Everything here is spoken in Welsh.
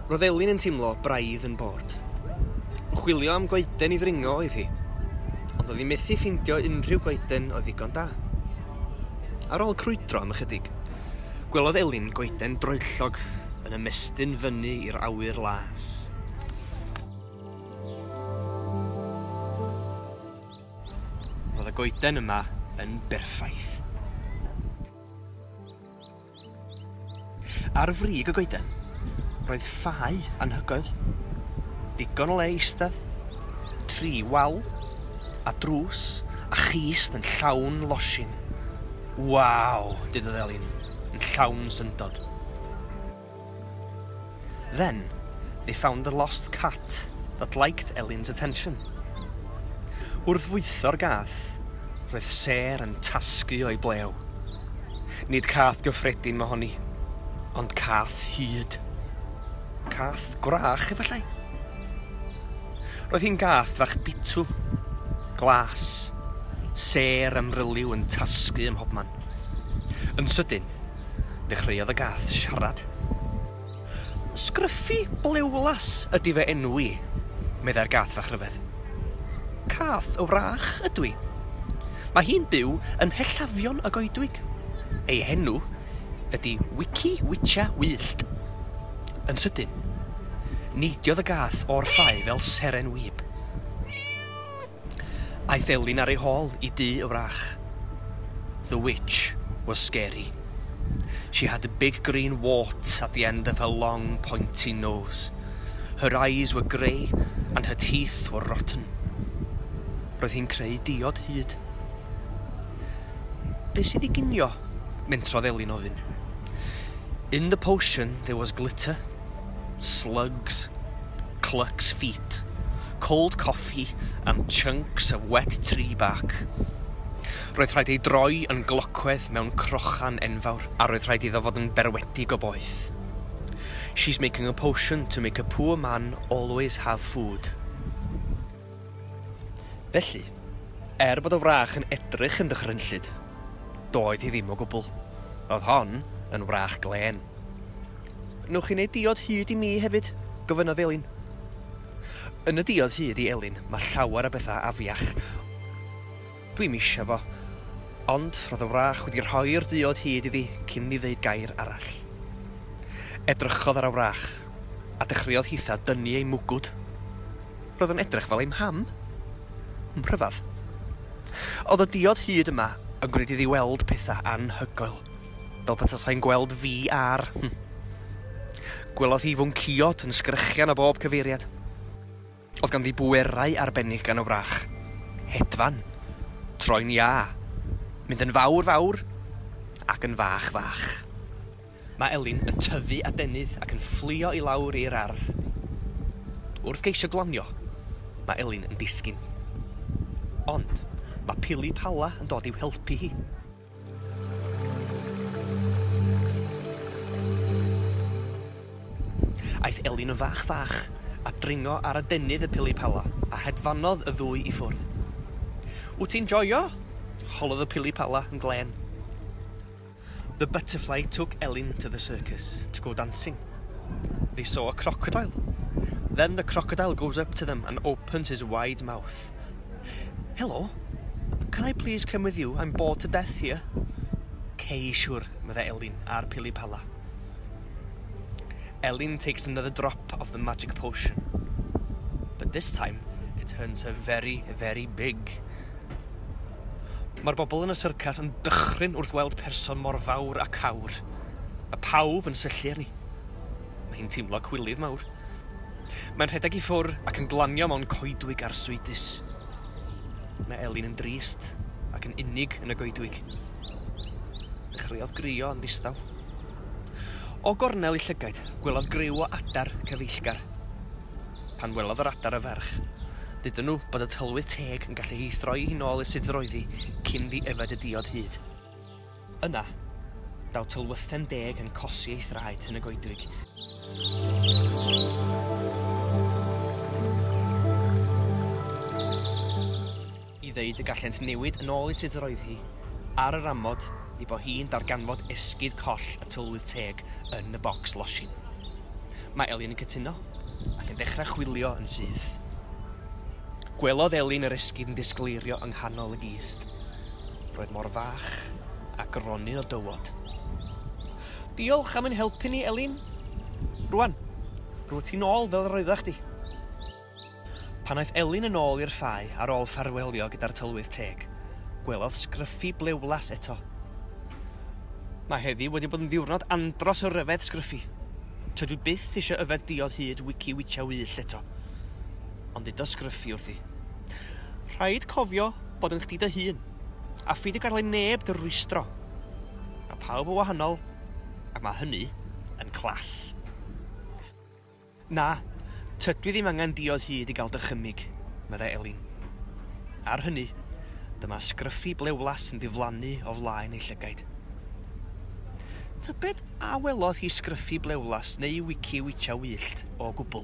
Roedd Elin yn teimlo braidd yn bored. Chwilio am goeden i ddringo oedd hi, ond oedd hi methu ffeindio unrhyw goeden oedd ddigon da. Ar ôl crwydro am ychydig, gwelodd Elin goeden droellog yn ymestyn fyny i'r awyr las. Roedd y goeden yma yn berffaith. Ar frig y goeden, roedd ffau anhygoel. Digon o le i eistedd, 3 wal, a drws, a chist yn llawn losin. Waw, dudodd Elin, yn llawn syndod. Then, they found a lost cat that liked Elin's attention. Wrth fwytho'r gath, roedd sêr yn tasgu o'i blew. Nid cath gyffredin mohoni, ond cath hud. Cath gwrach, efallai. Roedd hi'n gath fach bitw, glas, sêr amryliw yn tasgu ym mhobman. Yn sydyn, dechreuodd y gath siarad. Sgryffu blewlas ydy fy enw i, meddai'r gath fach rhyfedd. Cath y wrach ydw i. Mae hi'n byw yn hellafion y goedwig. Ei henw ydy Wiki Witcha Wyllt. Yn sydyn, neidiodd y gath o'r ffau fel seren wib. Aeth Elin ar ei hôl i dŷ y wrach. The witch was scary. She had a big green wart at the end of her long, pointy nose. Her eyes were grey and her teeth were rotten. Roedd hi'n creu diod hud. Be sydd i ginio? Mentrodd Elin ofyn. In the potion there was glitter, slugs, cluck's feet, cold coffee and chunks of wet tree bark. Roedd rhaid ei droi yn glocwedd mewn crochan enfawr, a roedd rhaid iddo fod yn berwedig o boeth. She's making a potion to make a poor man always have food. Felly, er bod y wrach yn edrych yn dychrynllyd, doedd hi ddim o gwbl. Roedd hon yn wrach glên. Newch chi wneud diod hud i mi hefyd, gofynnodd Elin. Yn y diod hud i Elin, mae llawer o bethau afiach. Dwi'm isio fo, ond roedd y wrach wedi rhoi'r diod hud iddi cyn i ddeud gair arall. Edrychodd ar y wrach, a dechreuodd hitha dynnu ei mwgwd. Roedd yn edrych fel ei mham. Yn rhyfedd. Oedd y diod hud yma yn gwneud iddi weld pethau anhygoel, fel petasai'n gweld VR. Gwelodd hi fwnciod yn sgrechian o bob cyfeiriad. Oedd ganddi bwerau arbennig gan y wrach. Hedfan, troi'n iâ, mynd yn fawr fawr ac yn fach fach. Mae Elin yn tyfu adenydd ac yn fflio i lawr i'r ardd. Wrth geisio glanio, mae Elin yn disgyn. Ond mae Pili Pala yn dod i'w helpu hi. Aeth Elin yn fach fach a dringo ar adenydd y Pili Pala a hedfanodd y ddwy i ffwrdd. Wyt ti'n joio? Holodd y Pili Pala yn glên. The butterfly took Elin to the circus to go dancing. They saw a crocodile. Then the crocodile goes up to them and opens his wide mouth. Hello, can I please come with you? I'm bored to death here. Cei siwr, meddai Elin a'r Pili Pala. Elin takes another drop of the magic potion. But this time, it turns her very, very big. Mae'r bobl yn y syrcas yn dychryn wrth weld person mor fawr a cawr. Mae pawb yn syllu arni. Mae hi'n teimlo cwilydd mawr. Mae'n rhedeg i ffwr ac yn glanio mewn coedwig arswydus. Mae Elin yn drist ac yn unig yn y goedwig. Dechreuodd grio yn ddistaw. O gornel ei llygaid, gwelodd griw o adar cyfeillgar. Pan welodd yr adar y ferch, dydyn nhw bod y tylwyth teg yn gallu ei throi hi nôl i sut roedd hi cyn ddi yfed y diod hud. Yna, daw tylwythen deg yn cosi ei thraed yn y goedwig. I ddeud y gallent newid yn ôl i sut roedd hi, ar yr amod ei bod hi'n darganfod esgid coll y tylwyth teg yn y bocs losin. Mae Elin yn cytuno ac yn dechrau chwilio yn syth. Gwelodd Elin yr esgid yn disgleirio yng nghanol y gist. Roedd mor fach a gronyn o dywod. Diolch am ein helpu ni, Elin. Rwan, rwyt ti'n ôl fel yr oeddach chdi. Pan aeth Elin yn ôl i'r ffau ar ôl ffarwelio gyda'r tylwyth teg, gwelodd Sgryffi Blewlas eto. Mae heddi wedi bod yn ddiwrnod andros o ryfedd, Sgryffi. Tydw i byth eisiau yfed diod hud Wici Wicha Wyllt eto. Ond dudodd Sgryffi wrthi. Rhaid cofio bod yn chdi dy hun, a pheidio gadael i neb dy rwystro. Mae pawb yn wahanol, ac mae hynny yn class. Na, tydw i ddim angen diod hud i gael dychymyg, meddai Elin. Ar hynny, dyma Sgryffi Blewlas yn diflannu o flaen ei llygaid. Tybed a welodd hi Sgryffi Blewlas neu Wici Wicha Wyllt o gwbl?